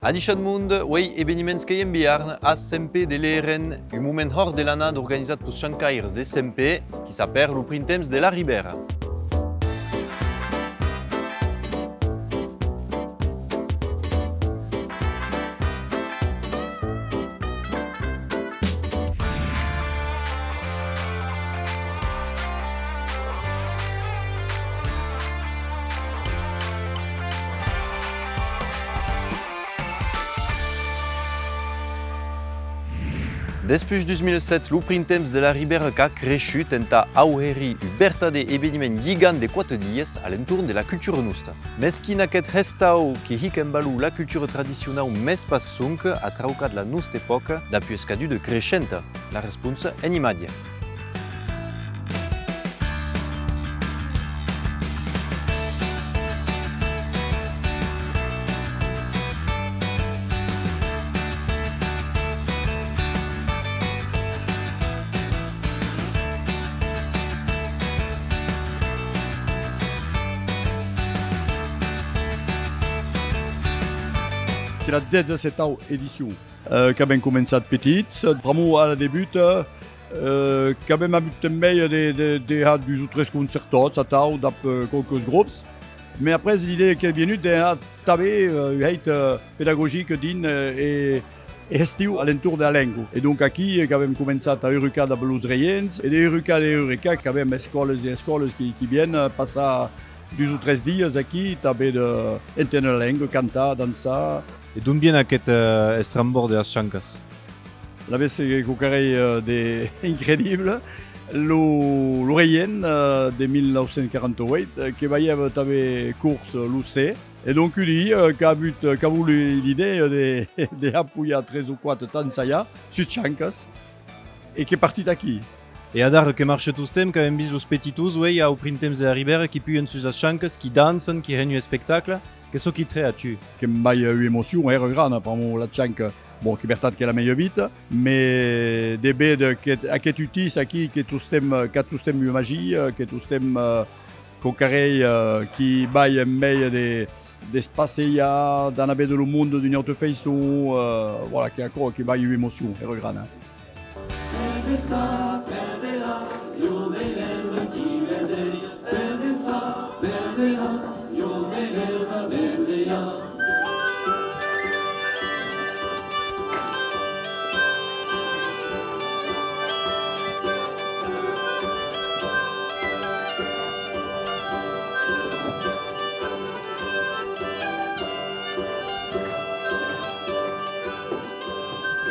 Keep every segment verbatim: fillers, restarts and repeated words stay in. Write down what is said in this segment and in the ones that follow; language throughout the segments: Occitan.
Adishatz monde, uei eveniments qu'ei en Biarn, a Sent Pè de Leren, un moment hòrt de l'annada organizat peus chancaires de Sent Pè, qui s'apèra lo Printemps de la Ribèra. Despuish dus mila sèt, lo Printemps de la Ribèra qu'a creishut entà auherir un vertadèr eveniment gigant de quate dias a l'entorn de la cultura nosta. Mès quin aqueth hestau que hica en valor la cultura tradicionau mès pas sonque a traucat la nosta epòca dab ua escaduda creishenta? La responsa en imatge. Qu'ei la dètz-e-setau edicion. Eh, qu'avem començat petits. Pr'amor, a la debuta, eh, qu'avem avut tanben de, de, de har dus o tres concertòts atau dab, eh, quauques grops. Mès après, l'idèa qu'ei vienut de har tanben, eh, un hèit, eh, pedagogic dins, eh, e, e hestiu a l'entorn de la lenga. E donc aquí, eh, qu'avem començat a hurrucar dab los regents, e de hurrucar, de hurrucar, qu'avem escòlas e escòlas qui, qui vienen, eh, passar dus o tres dias aquí, tanben de, enténer la lenga, cantar, dançar. E d'on vien aqueth, eh, estrambòrd de las chancas? Alavetz, eh, quauquarren, eh, de incredible. Lo, lo regent, eh, de mila nau cents quaranta-ueit, eh, que balhèva tanben cors, eh, lo ser. E donc, un dia, eh, qu'a avut, eh, qu'a volut l'idèa de, de har pujar tres o quate tançaires sus chancas. E qu'ei partit aquí. E adara que marcha tostemps, qu'avem vist los petitons, uei, au Printemps de la Ribèra, qui pujan sus las chancas, qui dançan, qui hèn un espectacle. Qu'ei çò qui trè a tu? Que'm balha ua emocion hèra grana, pr'amor la chanca, bon, qu'ei vertat qu'ei la mia vita, mès de véder que aqueth utís aquí, qu'ei tostemps, qu'a tostemps ua magia, qu'ei tostemps, eh, quauquarren, eh, qui balha en mei de, de's passejar, d'anar véder lo monde d'ua auta faiçon, eh, voilà, qu'ei aquò qui balha ua emocion hèra grana.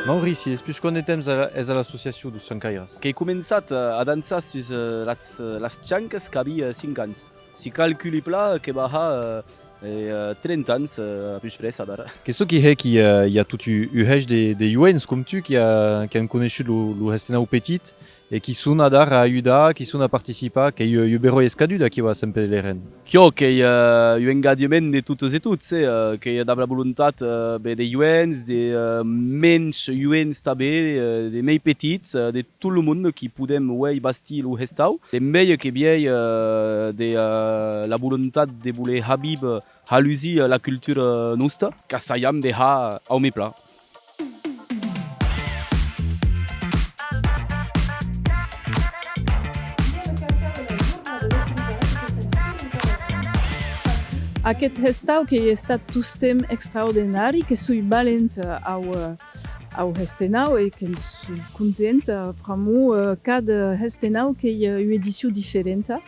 Maurici, despuish quant de temps a-, ès a l'associacion deus chancairas? Qu'èi començat, eh, a dançar sus, eh, las, eh, las chancas qu'aví, eh, cinc ans. Si calculi plan, que va har, eh, eh, trenta ans, eh, a pus près, adara. Qu'ei çò qui hè qui, eh, i a tot un, un hèish de, de joens com tu qui a, qui an coneishut lo, lo hestenau petit e qui son adara a ajudar, qui son a participar, qu'ei ua, ua beròia escaduda aquiu a Sent Pè de Leren. Quiò qu'ei, eh, un engatjament de totes e tots, eh, eh, qu'ei dab la volontat, eh, be de joens, de, eh, mensh joens tanben, eh, de mei petits, eh, de tot lo monde qui podem uei bastir lo hestau. Demb ei que viei, eh, de, eh, la volontat de voler har víver, har lusir, eh, la cultura nosta, qu'assajam de har au mei plan. Aqueth hestau qu'ei estat tostemp extraordinari, que soi valenta au, eh, au hestenau e que'n soi contenta, eh, pr'amor, eh, cada hestenau qu'ei, eh, ua edicion diferenta,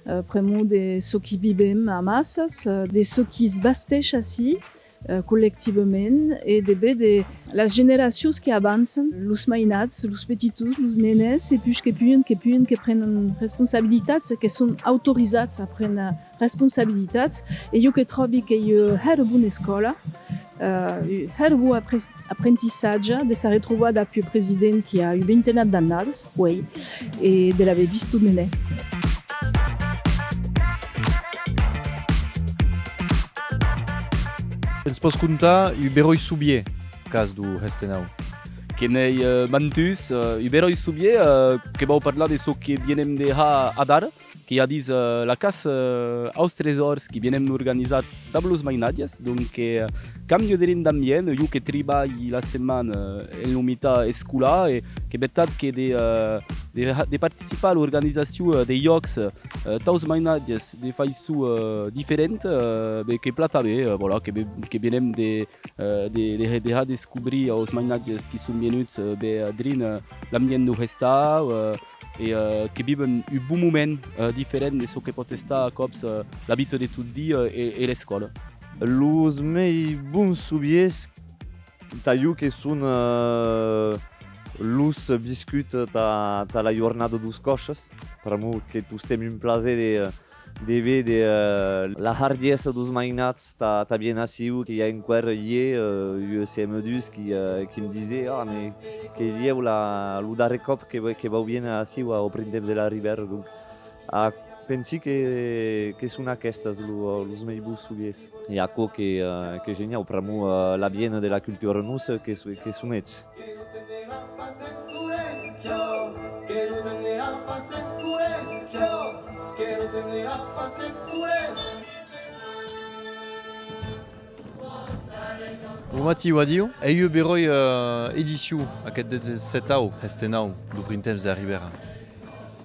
eh, pr'amor de çò qui vivem amassas, eh, de çò qui's basteish ací, eh, collectivament, e de véder las generacions que avançan, los mainats, los petitons, los nenès, e puish que pugen, que pugen, que prenon responsabilitats, que son autorizats a préner responsabilitats, e jo que tròbi qu'ei ua hèra bona escòla, eh, un hèra bon apre-, aprentissatge de s'arretrobar dab un president qui a un vintenat d'annadas, uei, e de l'aver vist tot nenè. Ens pòs contar un beròi sovier qu'as deu hestenau? Que n'ei, eh, mantuns, eh, un beròi somièr, eh, que vau parlar de çò que vienem de har adara, que i a dins, eh, la caça, eh, aus tresòrs qui vienem d'organizar dab los mainatges. Donc, eh, cambio drin d'ambient, jo que tribalhi la setmana, eh, en lo mitan escolar, e qu'ei vertat que de, eh, de, de participar a l'organizacion, eh, de jòcs, eh, taus mainatges de faiçon, eh, diferenta, eh, be, que pla tanben, eh, voilà, que, be, que vienem de, eh, de, de, de har descobrir aus mainatges qui son vienuts, eh, be, drin, eh, l'ambient deu hestau, eh, e, eh, que viven un bon moment, eh, diferent de çò que pòt estar a còps, eh, la vita de tot dia, eh, e, e l'escòla. Los mei bons soviers, tà jo, que son, eh, los viscuts tà, tà la jornada deus còches, pr'amor que tostemp un plaser de, de véder, eh, la hardiessa deus mainats tà, tà viéner aciu, que i a enqüèra ier, eh, un C M dus qui, eh, qui'm disè: «Ah, mes que ieu la, lo darrèr còp que, que vau viéner aciu au printemps de la Ribèra.» Donc, ah, pensi que, que son aquestas lo, los mei bons soviers. E aquò que, eh, qu'ei geniau, pr'amor, eh, l'aviena de la cultura nossa que, que son eths. Bon matin, adiu. Ei ua beròia, eh, edicion, aqueth dètz-e-setau hestenau deu Printemps de la Ribèra.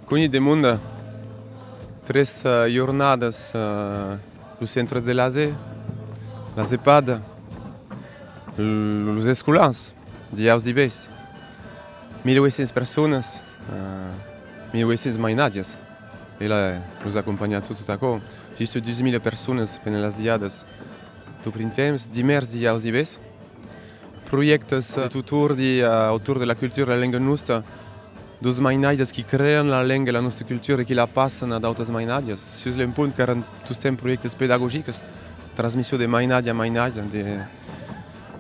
Conhit de monde, tres, eh, jornadas, eh, los centres de l'A S E, l'ASEPAD, l-, los escolans, dijaus, divés. Mil ueit cents personas, eh, mil ueit cents mainatges. E la, los acompanhatz, tot aquò. Just dus mila personas pendent las diadas deu Printemps, dimèrcs, dijaus, divés. Projèctes, eh, tot ordi, eh, autorn de la cultura e la lenga nosta, deus mainatges qui crean la lenga e la nosta cultura e qui la passan a d'autas mainatges. Sus l'empont qu'èran tostemp projèctes pedagogics, transmission de mainatge a mainatge, de,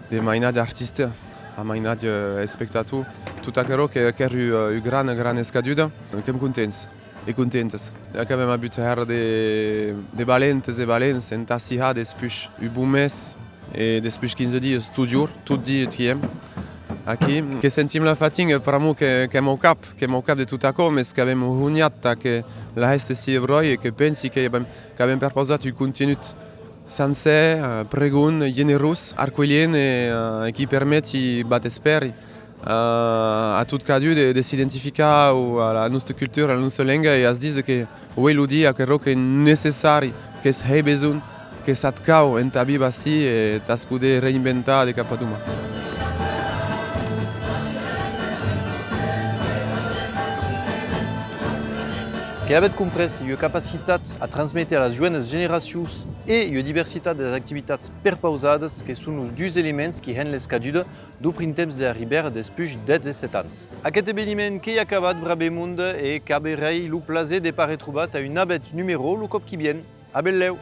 de mainatge artista a mainatge espectator. Tot aquerò que, qu'èra, eh, ua grana, grana escaduda. Qu'èm contents e contentas. Qu'avem avut hèra de, de valentes e valents entà s'i har despuish un bon mes e despuish quinze dias, totjorn, tot dia, tiem aquí. Que sentim la fatiga, pr'amor que, qu'èm au cap, qu'èm au cap de tot aquò, mes qu'avem honhat tà que la hèsta sia bròi e que pensi qu'avem, qu'avem perpausat un contenut sancèr, eh, pregond, generós, arcuelhent e, eh, e qui permeti, b'at espèri, eh, a tot cadun de, de s'identificar au, a la nosta cultura, a la nosta lenga e a's díser que uei lo dia aquerò qu'ei necessari, que's hè besonh, que s'at cau entà víver ací e tà's poder reinventar de cap a doman. Que l'avètz comprés, ua capacitat a transméter a las joenas generacions e ua diversitat de las activitats perpausadas que son los dus elements qui hèn l'escaduda deu Printemps de la Ribèra despuish dètz-e-sèt ans. Aqueth eveniment qu'ei acabat, brave monde, e qu'averèi lo plaser de v'arretrobar tà un navèth numerò lo còp qui vien. A benlèu!